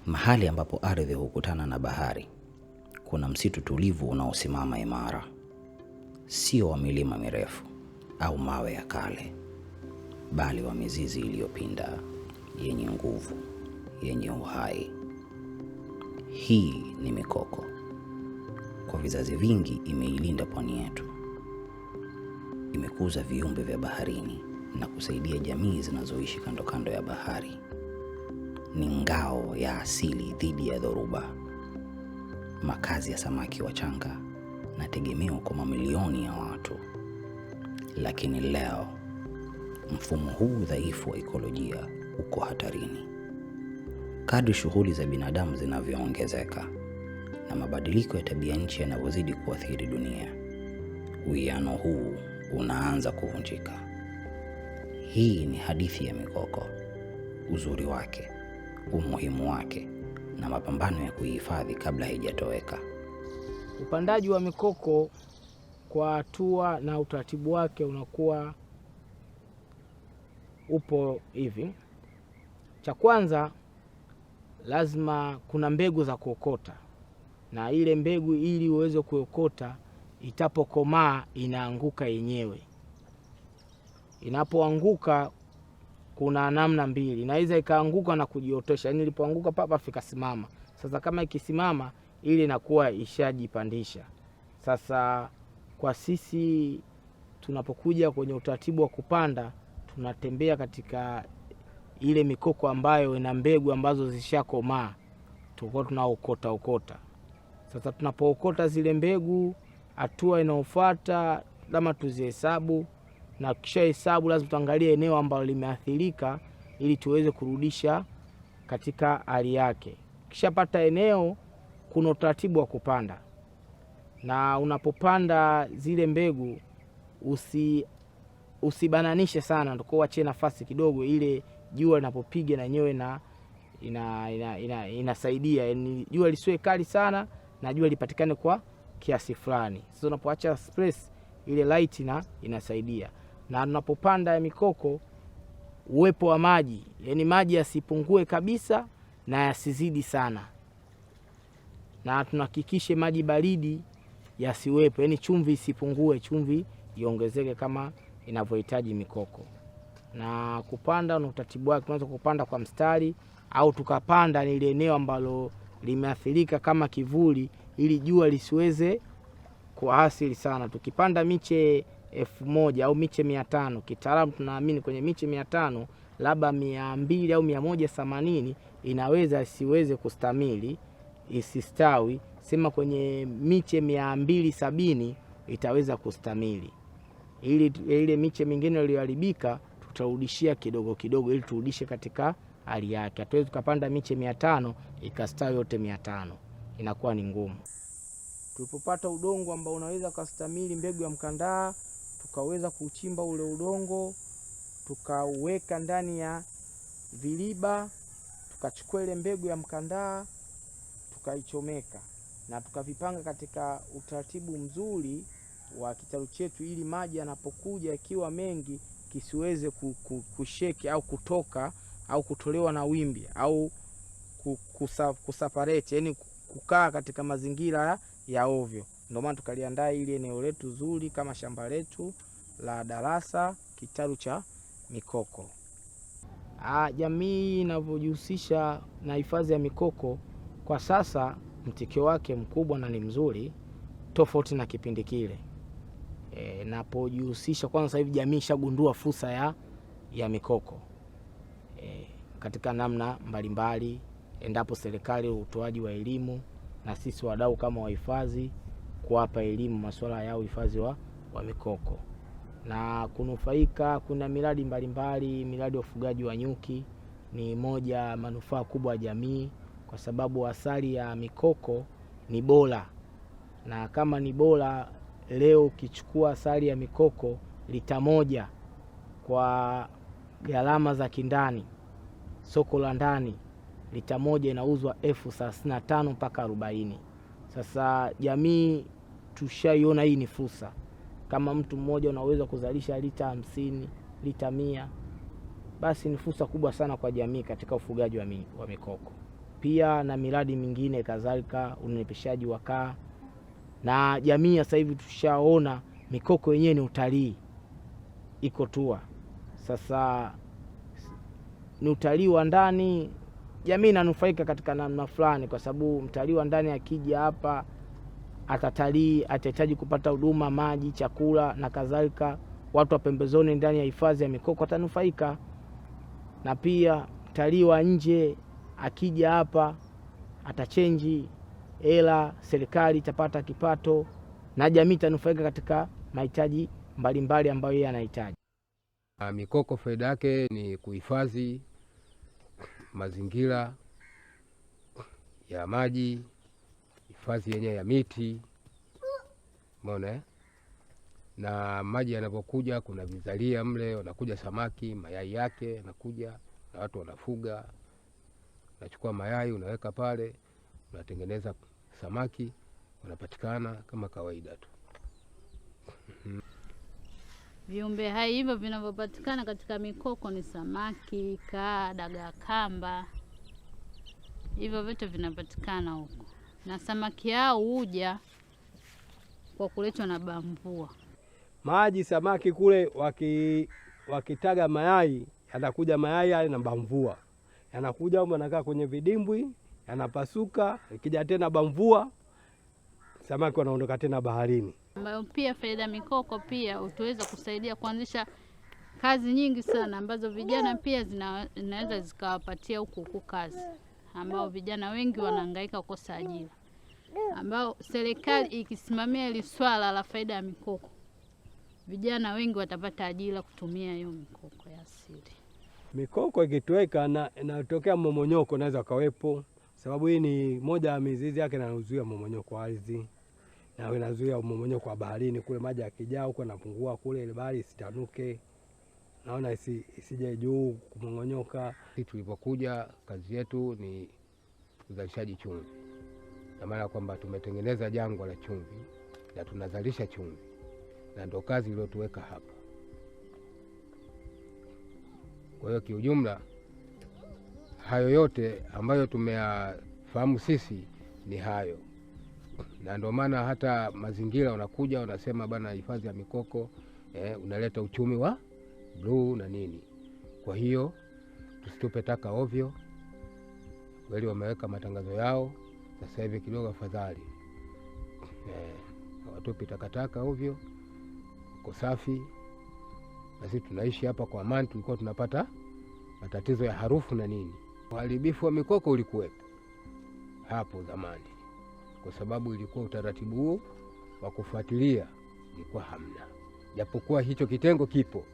Mahali ambapo ardhi hukutana na bahari, kuna msitu tulivu unaosimama imara, sio wa milima mirefu au mawe ya kale, bali wa mizizi iliyopinda, yenye nguvu, yenye uhai. Hii ni mikoko. Kwa vizazi vingi imeilinda pwani yetu, imekuza viumbe vya baharini na kusaidia jamii zinazoishi kando kando ya bahari. Ni ngao ya asili dhidi ya dhoruba, makazi ya samaki wachanga na tegemeo kwa mamilioni ya watu. Lakini leo mfumo huu dhaifu wa ikolojia uko hatarini. Kadri shughuli za binadamu zinavyoongezeka na mabadiliko ya tabia nchi yanavyozidi kuathiri dunia, uwiano huu unaanza kuvunjika. Hii ni hadithi ya mikoko, uzuri wake, umuhimu wake na mapambano ya kuihifadhi kabla haijatoweka. Upandaji wa mikoko kwa hatua na utaratibu wake unakuwa upo hivi. Cha kwanza, lazima kuna mbegu za kuokota, na ile mbegu ili uweze kuokota, itapokomaa inaanguka yenyewe. Inapoanguka kuna namna mbili, inaweza ikaanguka na kujiotesha, yaani ilipoanguka papa ikasimama. Sasa kama ikisimama ile inakuwa ishajipandisha. Sasa kwa sisi tunapokuja kwenye utaratibu wa kupanda, tunatembea katika ile mikoko ambayo ina mbegu ambazo zishakomaa, tulikuwa tunaokota okota. Sasa tunapookota zile mbegu, hatua inayofuata lazima tuzihesabu, na kisha hesabu lazima tuangalie eneo ambalo limeathirika ili tuweze kurudisha katika hali yake. Kishapata eneo, kuna utaratibu wa kupanda, na unapopanda zile mbegu usibananishe sana, ndio uachie nafasi kidogo, ile jua linapopiga na yenyewe na inasaidia, yani jua lisiwe kali sana na jua lipatikane kwa kiasi fulani. Sasa unapoacha space ile light na inasaidia. Na unapopanda ya mikoko, uwepo wa maji, yani maji yasipungue kabisa na yasizidi sana, na tunahakikishe maji baridi yasiwepo, yani chumvi isipungue, chumvi iongezeke kama inavyohitaji mikoko. Na kupanda na utaratibu wake, tunaweza kupanda kwa mstari au tukapanda ni ile eneo ambalo limeathirika kama kivuli, ili jua lisiweze kuathiri sana. Tukipanda miche 1000 au miche 500, kitaalamu tunaamini kwenye miche 500 labda 200 au 180 inaweza isiweze kustamili, isistawi. Sema kwenye miche 270 itaweza kustamili, ili ile miche mingine iliyoharibika tutarudishia kidogo kidogo, ili turudishe katika hali yake. Hatuwezi tukapanda miche 500 ikastawi yote 500, inakuwa ni ngumu. Tulipopata udongo ambao unaweza kustamili mbegu ya mkandaa, tukaweza kuchimba ule udongo, tukauweka ndani ya viriba, tukachukua ile mbegu ya mkandaa tukaichomeka na tukavipanga katika utaratibu mzuri wa kitalu chetu, ili maji yanapokuja yakiwa mengi kisiweze kusheki au kutoka au kutolewa na wimbi au kuseparate, yani kukaa katika mazingira ya ovyo. Ndio maana tukaliandaa ili eneo letu zuri kama shamba letu la darasa, kitalu cha mikoko. Jamii inavyojihusisha na hifadhi ya mikoko kwa sasa, mtikio wake mkubwa na ni mzuri, tofauti na kipindi kile. Napojihusisha kwanza, sasa hivi jamii ishagundua fursa ya mikoko katika namna mbalimbali, endapo serikali utoaji wa elimu na sisi wadau kama wahifadhi kuwapa elimu masuala ya uhifadhi wa mikoko na kunufaika. Kuna miradi mbalimbali, miradi ya ufugaji wa nyuki ni moja manufaa kubwa ya jamii, kwa sababu asali ya mikoko ni bora, na kama ni bora leo ukichukua asali ya mikoko lita moja kwa gharama za kindani, soko la ndani, lita moja inauzwa 35,000 mpaka 40. Sasa jamii tushaiona hii ni fursa. Kama mtu mmoja unaweza kuzalisha lita 50, lita 100, basi ni fursa kubwa sana kwa jamii katika ufugaji wa mikoko. Pia na miradi mingine kadhalika, unenepeshaji wa kaa na jamii. Sasa hivi tushaona mikoko yenyewe ni utalii, iko tua sasa ni utalii wa ndani. Jamii inanufaika katika namna fulani, kwa sababu mtalii wa ndani akija hapa atatalii, atahitaji kupata huduma, maji, chakula na kadhalika. Watu wa pembezoni ndani ya hifadhi ya mikoko watanufaika, na pia mtalii wa nje akija hapa atachenji hela, serikali itapata kipato na jamii itanufaika katika mahitaji mbalimbali ambayo yeye anahitaji. Mikoko faida yake ni kuhifadhi mazingira ya maji, hifadhi yenyewe ya miti, umeona? Na maji yanapokuja kuna vizalia mle, wanakuja samaki, mayai yake yanakuja na watu wanafuga. Unachukua mayai unaweka pale, unatengeneza samaki, wanapatikana kama kawaida tu. Viumbe hai hivyo vinavyopatikana katika mikoko ni samaki, kaa, dagaa, kamba. Hivyo vyote vinapatikana huko. Na samaki hao huja kwa kuletwa na bamvua. Maji samaki kule wakitaga mayai, yanakuja mayai yale na bamvua. Yanakuja huko yanakaa kwenye vidimbwi, yanapasuka, ikija tena bamvua, samaki wanaondoka tena baharini. Ambayo pia faida mikoko pia utaweza kusaidia kuanzisha kazi nyingi sana ambazo vijana pia zinaweza zikawapatia huku huku kazi, ambao vijana wengi wanahangaika kukosa ajira, ambao serikali ikisimamia hili swala la faida ya mikoko, vijana wengi watapata ajira kutumia hiyo mikoko ya asili. Mikoko ikitoweka na inatokea mmomonyoko unaweza kawepo, sababu hii ni moja ya mizizi yake inazuia mmomonyoko wa ardhi na inazuia mmomonyoko wa baharini kule, maji yakijaa huko yanapungua kule, ile bahari isitanuke, naona isije juu kumongonyoka. Sisi tulipokuja kazi yetu ni uzalishaji chumvi, na maana kwamba tumetengeneza jangwa la chumvi na tunazalisha chumvi, na ndo kazi iliyotuweka hapa. Kwa hiyo kiujumla hayo yote ambayo tumeyafahamu sisi ni hayo, na ndio maana hata mazingira wanakuja wanasema bana, hifadhi ya mikoko unaleta uchumi wa bluu na nini. Kwa hiyo tusitupe taka ovyo. Kweli wameweka matangazo yao sasa hivi kidogo afadhali, hawatupi takataka ovyo, uko safi. Na sisi tunaishi hapa kwa amani, tulikuwa tunapata matatizo ya harufu na nini. Uharibifu wa mikoko ulikuwepo hapo zamani, kwa sababu ilikuwa utaratibu huo wa kufuatilia ilikuwa hamna, japokuwa hicho kitengo kipo,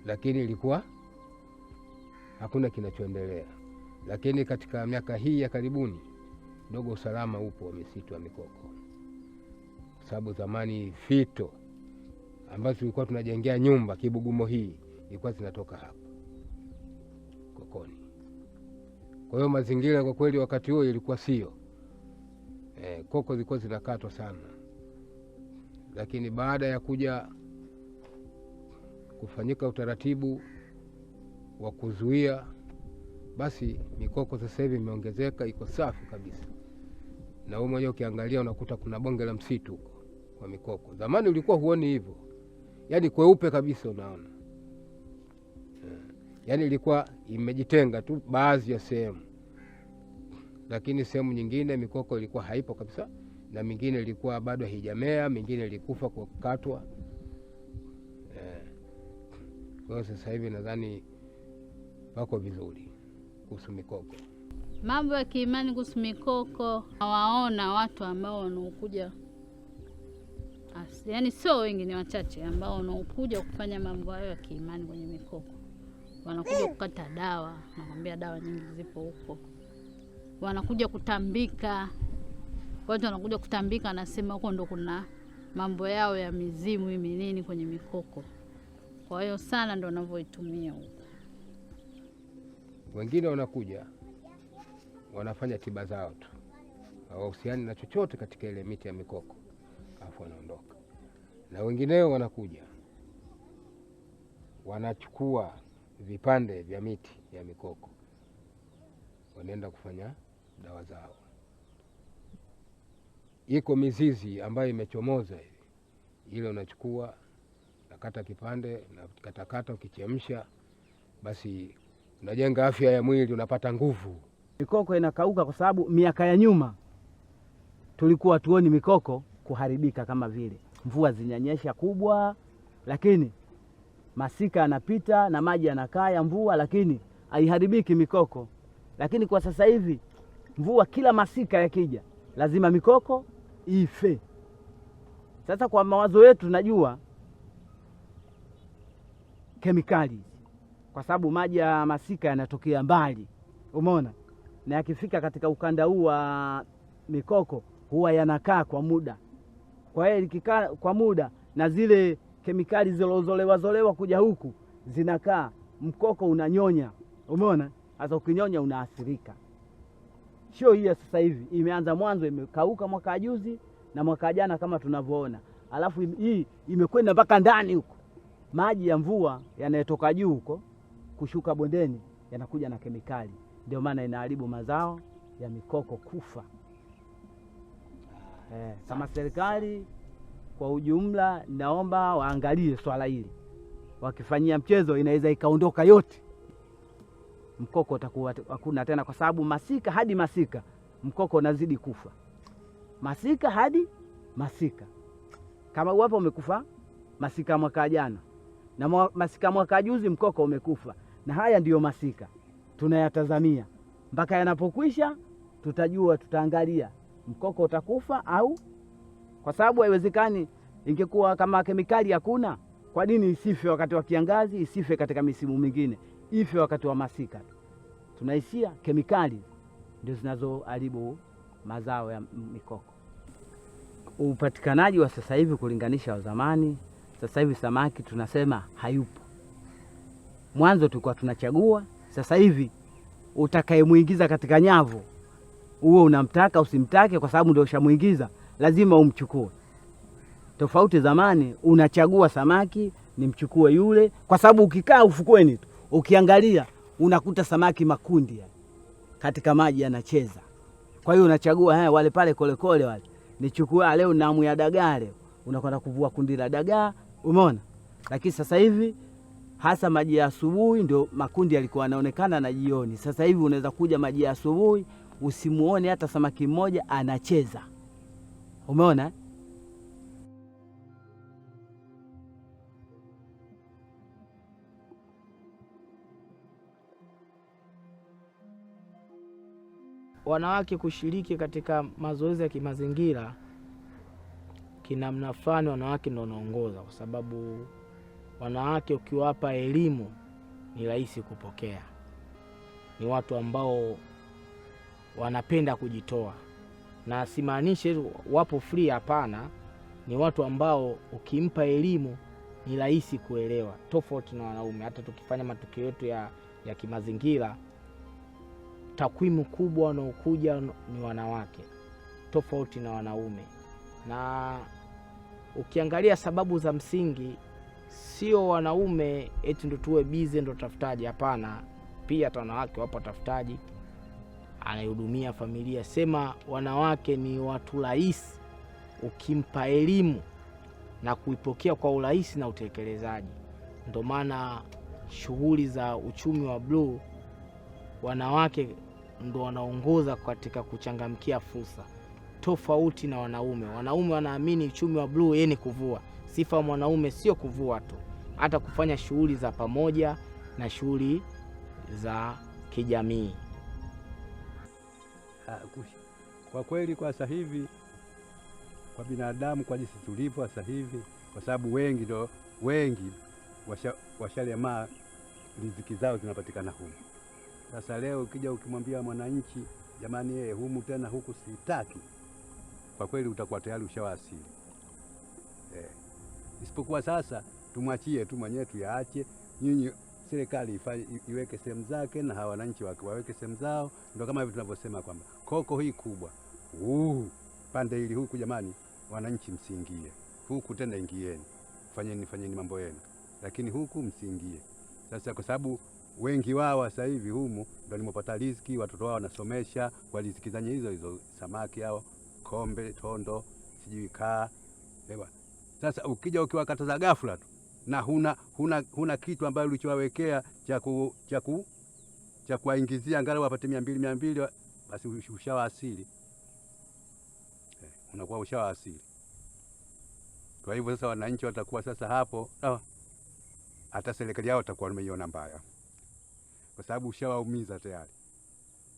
lakini ilikuwa hakuna kinachoendelea. Lakini katika miaka hii ya karibuni dogo usalama upo wa misitu ya mikoko, kwa sababu zamani fito ambazo tulikuwa tunajengea nyumba Kibugumo hii ilikuwa zinatoka hapa kokoni. Kwa hiyo mazingira kwa kweli wakati huo ilikuwa sio koko zilikuwa zinakatwa sana, lakini baada ya kuja kufanyika utaratibu wa kuzuia, basi mikoko sasa hivi imeongezeka, iko safi kabisa. Na wewe mwenyewe ukiangalia unakuta kuna bonge la msitu huko kwa mikoko. Zamani ulikuwa huoni hivyo, yaani kweupe kabisa unaona, yaani ilikuwa imejitenga tu baadhi ya sehemu, lakini sehemu nyingine mikoko ilikuwa haipo kabisa, na mingine ilikuwa bado haijamea, mingine ilikufa kwa kukatwa. Kwa hiyo sasa hivi nadhani wako vizuri kuhusu mikoko. Mambo ya kiimani kuhusu mikoko, hawaona watu ambao wanaokuja, yaani sio wengi, ni wachache ambao wanaokuja kufanya mambo hayo ya kiimani kwenye mikoko. Wanakuja kukata dawa, nakwambia dawa nyingi zipo huko. Wanakuja kutambika, watu wanakuja kutambika, nasema huko ndo kuna mambo yao ya mizimu nini kwenye mikoko. Kwa hiyo sana ndo wanavyoitumia huko. Wengine wanakuja wanafanya tiba zao tu, hawahusiani na chochote katika ile miti ya mikoko, afu wanaondoka. Na wengineo wanakuja wanachukua vipande vya miti ya mikoko, wanaenda kufanya dawa zao. Iko mizizi ambayo imechomoza hivi, ile unachukua nakata kipande na katakata, ukichemsha basi unajenga afya ya mwili, unapata nguvu. Mikoko inakauka kwa sababu miaka ya nyuma tulikuwa tuoni mikoko kuharibika kama vile mvua zinyanyesha kubwa, lakini masika yanapita na maji yanakaa ya mvua, lakini haiharibiki mikoko. Lakini kwa sasa hivi mvua kila masika yakija lazima mikoko ife. Sasa kwa mawazo yetu tunajua kemikali, kwa sababu maji ya masika yanatokea mbali, umeona, na yakifika katika ukanda huu wa mikoko huwa yanakaa kwa muda. Kwa hiyo likikaa kwa muda na zile kemikali zilozolewa zolewa kuja huku zinakaa, mkoko unanyonya, umeona. Sasa ukinyonya unaathirika. Sio hii ya sasa hivi, imeanza mwanzo, imekauka mwaka juzi na mwaka jana kama tunavyoona, alafu hii imekwenda mpaka ndani huko. Maji ya mvua yanayotoka juu huko kushuka bondeni yanakuja na kemikali, ndio maana inaharibu mazao ya mikoko kufa. Kama serikali kwa ujumla, naomba waangalie swala hili, wakifanyia mchezo inaweza ikaondoka yote, mkoko utakuwa hakuna tena, kwa sababu masika hadi masika mkoko unazidi kufa, masika hadi masika. Kama wapo umekufa masika mwaka jana na masika mwaka juzi mkoko umekufa, na haya ndiyo masika tunayatazamia mpaka yanapokwisha, tutajua, tutaangalia mkoko utakufa au, kwa sababu haiwezekani. Ingekuwa kama kemikali hakuna, kwa nini isife wakati wa kiangazi, isife katika misimu mingine, ife wakati wa masika? Tunahisia kemikali ndio zinazoharibu mazao ya mikoko. Upatikanaji wa sasa hivi kulinganisha wa zamani, sasa hivi samaki tunasema hayupo. Mwanzo tulikuwa tunachagua, sasa hivi utakayemuingiza katika nyavu uwe unamtaka usimtake, kwa sababu ndio ushamuingiza, lazima umchukue. Tofauti zamani, unachagua samaki nimchukue yule, kwa sababu ukikaa ufukweni tu ukiangalia unakuta samaki makundi katika maji yanacheza. Kwa hiyo unachagua haya, wale pale kolekole wale nichukue leo, namu ya dagaa leo, unakwenda kuvua kundi la dagaa, umeona. Lakini sasa hivi hasa maji ya asubuhi ndio makundi yalikuwa yanaonekana na jioni. Sasa hivi unaweza kuja maji ya asubuhi usimuone hata samaki mmoja anacheza, umeona. Wanawake kushiriki katika mazoezi ya kimazingira kinamna fulani, wanawake ndio wanaongoza, kwa sababu wanawake ukiwapa elimu ni rahisi kupokea. Ni watu ambao wanapenda kujitoa, na simaanishi wapo free, hapana. Ni watu ambao ukimpa elimu ni rahisi kuelewa, tofauti na wanaume. Hata tukifanya matukio yetu ya kimazingira, takwimu kubwa wanaokuja ni wanawake tofauti na wanaume. Na ukiangalia sababu za msingi, sio wanaume eti ndo tuwe busy ndo tafutaji, hapana. Pia hata wanawake wapo tafutaji, anahudumia familia. Sema wanawake ni watu rahisi ukimpa elimu na kuipokea kwa urahisi na utekelezaji. Ndio maana shughuli za uchumi wa bluu wanawake ndo wanaongoza katika kuchangamkia fursa, tofauti na wanaume. Wanaume wanaamini uchumi wa bluu yeye ni kuvua. Sifa ya mwanaume sio kuvua tu, hata kufanya shughuli za pamoja na shughuli za kijamii. Kwa kweli kwa sasa hivi kwa binadamu kwa jinsi tulivyo sasa hivi, kwa sababu wengi ndo wengi washalemaa, riziki zao zinapatikana humu. Sasa leo ukija ukimwambia mwananchi jamani, yeye humu tena huku sitaki, kwa kweli utakuwa tayari ushawaasili. Isipokuwa sasa tumwachie tu mwenyewe, tuyaache. Nyinyi serikali iweke sehemu zake na hawa wananchi waweke sehemu zao. Ndio kama hivi tunavyosema kwamba koko hii kubwa pande hili huku, jamani wananchi msiingie huku tena, ingieni fanyeni mambo yenu, lakini huku msiingie. Sasa kwa sababu Wengi wao sasa hivi humu ndo nimepata riziki, watoto wao wanasomesha kwa riziki zenye hizo hizo, samaki hao, kombe, tondo, sijui kaa. Ewa. Sasa ukija ukiwakataza ghafla tu na huna kitu ambayo ulichowawekea cha kuwaingizia angalau wapate 200 200, basi ushawaasili. Unakuwa ushawaasili. Kwa hivyo sasa wananchi watakuwa sasa hapo, hata serikali yao watakuwa wameiona mbaya, kwa sababu ushawaumiza tayari.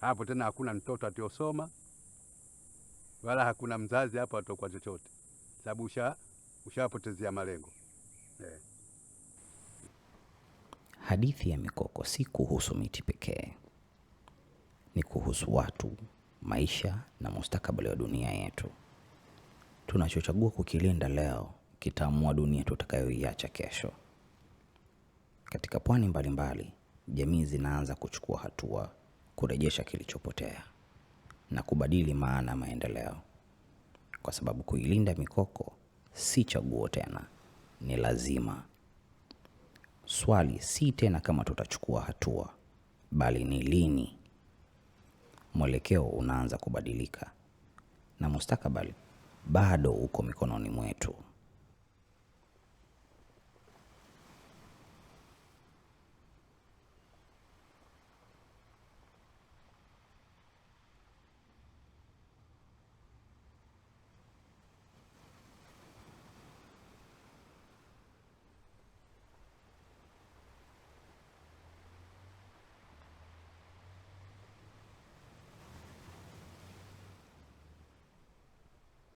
Hapo tena hakuna mtoto atiyosoma wala hakuna mzazi hapo atakuwa chochote, sababu ushawapotezea malengo. Hadithi ya mikoko si kuhusu miti pekee, ni kuhusu watu, maisha na mustakabali wa dunia yetu. Tunachochagua kukilinda leo kitaamua dunia tutakayoiacha kesho. Katika pwani mbalimbali, jamii zinaanza kuchukua hatua kurejesha kilichopotea na kubadili maana ya maendeleo, kwa sababu kuilinda mikoko si chaguo tena, ni lazima. Swali si tena kama tutachukua hatua, bali ni lini. Mwelekeo unaanza kubadilika na mustakabali bado uko mikononi mwetu.